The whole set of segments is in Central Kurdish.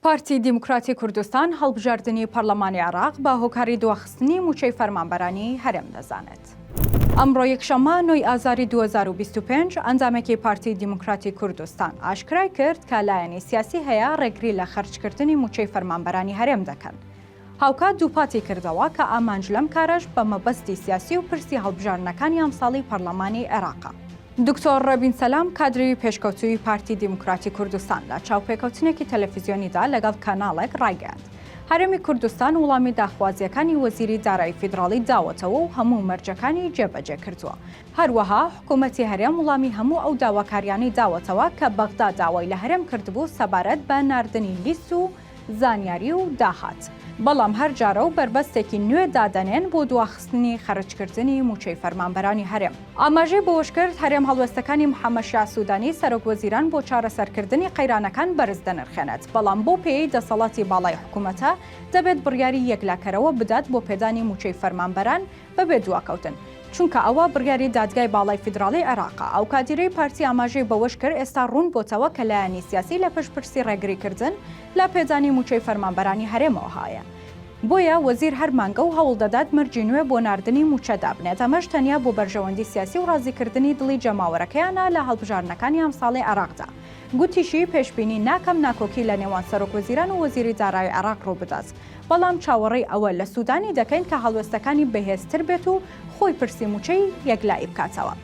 پارتی دیموکراتی کوردستان هەڵبژاردنی پەرلەمانی عێراق بە هۆکاری دواخستنی مووچەی فەرمانبەرانی هەرێم دەزانێت. ئەمڕۆ یەکشەممە نۆی ئازاری 2025 ئەندامێکی پارتی دیموکراتی کوردستان ئاشکرای کرد کە لایەنی سیاسی هەیە ڕێگری لە خەرجکردنی مووچەی فەرمانبەرانی هەرێم دەکەن. هاوکات دووپاتی کردەوە کە ئامانج لەم کارەش بە مەبەستی سیاسی و پرسی هەڵبژاردنەکانی ئەمساڵی پەرلەمانی عێراقە. دکتۆر ڕێبین سەلام کادری پێشکەوتووی پارتی دیموکراتی کوردستان لە چاوپێکەوتنێکی تەلەفیزیۆنیدا لەگەڵ کەناڵێک ڕایگەیاند، هەرێمی کوردستان وڵامی داخوازییەکانی وەزیری دارایی فیدراڵی داوەتەوە و هەموو مەرجەکانی جێبەجێ کردووە. هەروەها حکوومەتی هەرێم وڵامی هەموو ئەو داواکاریانەی داوەتەوە کە بەغدا داوای لە هەرێم کردبوو سەبارەت بە ناردنی لیست و زانیاری و داهات، بەڵام هەر جارە و بەربەستێکی نوێ دادەنێن بۆ دواخستنی خەرجکردنی مووچەی فەرمانبەرانی هەرێم. ئاماژەی بەوەشکرد، هەرێم هەڵوێستەکانی محەممەد شیاع سوودانی سەرۆک وەزیران بۆ چارەسەرکردنی قەیرانەکان بەرز دەنرخێنێت، بەڵام بەو پێیەی دەسەڵاتی باڵای حکومەتە، دەبێت بڕیاری یەکلاکەرەوە بدات بۆ پێدانی مووچەی فەرمانبەران بەبێ دواکەوتن، چونکە ئەوە بڕیاری دادگای باڵای فیدراڵی عێراقە. ئەو کادیرەی پارتی ئاماژەی بەوەشکرد، ئێستا ڕوون بۆتەوە کە لایەنی سیاسی لە پشت پرسی ڕێگریکردن لە پێدانی مووچەی فەرمانبەرانی هەرێمەوە هەیە، بۆیە وەزیر هەر مانگە و هەوڵدەدات مەرجی نوێ بۆ ناردنی مووچە دابنێت، ئەمەش تەنیا بۆ بەرژەوەندی سیاسی و ڕازیکردنی دڵی جەماوەرەکەیانە لە هەڵبژاردنەکانی ئەمساڵی عێراقدا. گوتیشی، پێشبینی ناکەم ناکۆکی لە نێوان سەرۆکوەزیران و وەزیری دارایی عێراق ڕووبدات، بەڵام چاوەڕێی ئەوە لە سودانی دەکەین کە هەڵوێستەکانی بەهێزتر بێت و خۆی پرسی مووچەی یەکلایی بکاتەوە.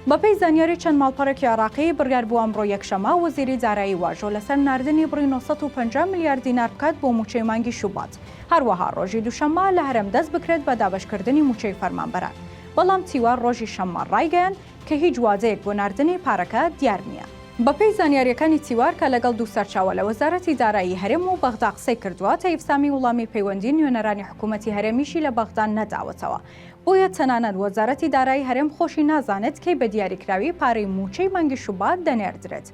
بەپێی زانیاری چەند ماڵپەڕێکی عێراقی، بڕیار بوو ئەمڕۆ یەکشەممە وەزیری دارایی واژۆ لەسەر ناردنی بڕی 950 ملیار دینار بکات بۆ مووچەی مانگی شوبات، هەروەها ڕۆژی دووشەممە لە هەرێم دەست بکرێت بە دابەشکردنی مووچەی فەرمانبەران، بەڵام تیوار ڕۆژی شەممە ڕایگەیاند کە هیچ وادەیەک بۆ ناردنی پارەکە دیار نییە. بەپێی زانیارییەکانی تیوار کە لەگەڵ دوو سەرچاوە لە وەزارەتی دارایی هەرێم و بەغدا قسەی کردووە، تەیف سامی وڵامی پەیوەندی نوێنەرانی حکوومەتی هەرێمیشی لە بەغدا نەداوەتەوە. بۆیە تەنانەت وەزارەتی دارایی هەرێم خۆشی نازانێت کەی بە دیاریکراوی پارەی مووچەی مانگی شوبات دەنێردرێت.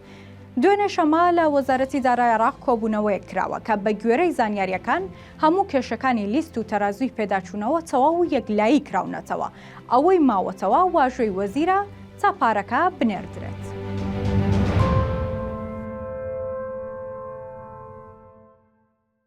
دوێنێ شەممە لە وەزارەتی دارای عێراق کۆبوونەوەیەک کراوە کە بەگوێرەی زانیارییەکان هەموو کێشەکانی لیست و تەرازووی پێداچوونەوە تەواو و یەکلایی کراونەتەوە، ئەوەی ماوەتەوە واژۆی وەزیرە تا پارەکە بنێردرێت.